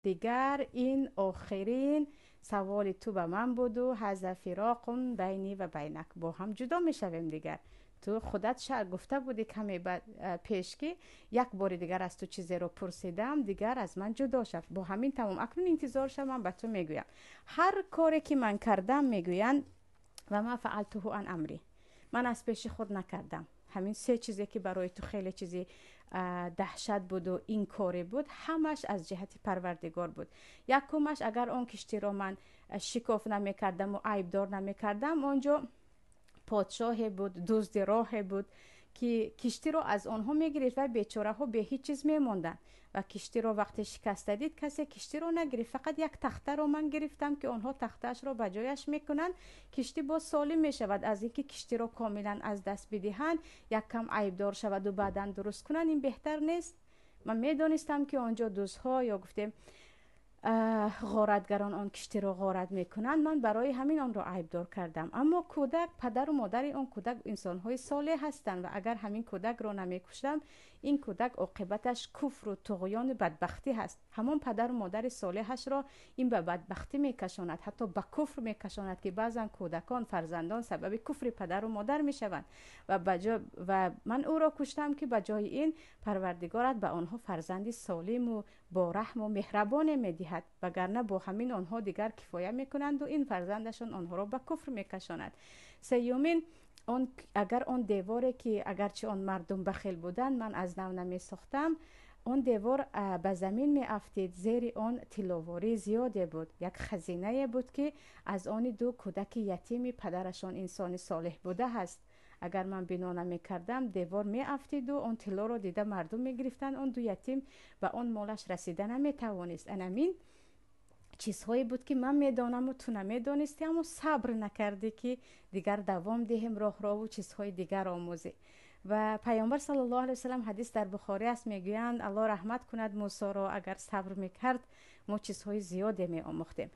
Дигар ин охирин саволи ту ба ман буду هذا فراق بيني وبينك, бо ҳам ҷудо мешавем. Дигар ту худат гуфта будӣ каме пеш, ки як бори дигар аз ту чизеро пурсидам, дигар аз ман ҷудо шав. Бо ҳамин тамом. Акнун интизор шав, ман ба ту мегӯям. Ҳар коре ки ман кардам, мегӯянд, وما فعلته عن أمري, ман аз пеши худ накардам. Ҳамин се чизе ки барои ту хеле чизи даҳшат буду ин коре буд, ҳамаш аз ҷиҳати Парвардигор буд. Якумаш, агар он киштиро ман шикоф намекардаму айбдор намекардам, он ҷо подшоҳе буд, дузди роҳе буд, ки киштиро аз онҳо мегирифт ва бечораҳо бе ҳеҷ чиз мемонданд. Ва киштиро вақте шикаста дид, касе киштиро нагирифт, фақат як тахтаро ман гирифтам, ки онҳо тахтаашро ба ҷояш мекунанд, киштӣ боз солим мешавад. Аз ин ки киштиро комилан аз даст бидиҳанд, як кам айбдор шаваду баъдан дуруст кунанд, ин беҳтар нест? Ман медонистам, ки он ҷо дуздҳо ё гуфтем ғоратгарон он киштиро ғорат мекунанд. Ман барои ҳамин онро айбдор кардам. Аммо кӯдак, падару модари он кӯдак инсонҳои солеҳ ҳастанд ва агар ҳамин кӯдакро намекуштам, ин кӯдак оқибаташ куфру туғёну бадбахтӣ ҳаст. Ҳамон падару модари солеҳашро ин ба бадбахтӣ мекашонад, ҳатто ба куфр мекашонад, ки баъзан кӯдакон, фарзандон сабаби куфри падару модар мешаванд. Ва ман ӯро куштам, ки ба ҷои ин Парвардигорат ба онҳо фарзанди солиму бораҳму меҳрабоне медиҳад, вагарна бо ҳамин онҳо дигар кифоя мекунанду ин фарзандашон онҳоро ба куфр мекашонад. Сеюмин, он агар он деворе ки агарчи он мардум бахел буданд, ман аз нав намесохтам, он девор ба замин меафтид, зери он тилловорӣ зиёде буд, як хазинае буд, ки аз они ду кӯдаки ятими падарашон инсони солеҳ буда ҳаст. Агар ман бино намекардам, девор меафтиду он тиллоро дида мардум мегирифтанд, он ду ятим ба он молаш расида наметавонист. Анамин чизҳое буд, ки ман медонаму ту намедонистӣ, аммо сабр накардӣ, ки дигар давом диҳем роҳрову чизҳои дигар омӯзӣ. Ва Пайғамбар صلى الله عليه وسلم, ҳадис дар Бухорӣ аст, мегӯянд: Аллоҳ раҳмат кунад Мусоро, агар сабр мекард, мо чизҳои зиёде меомӯхтем.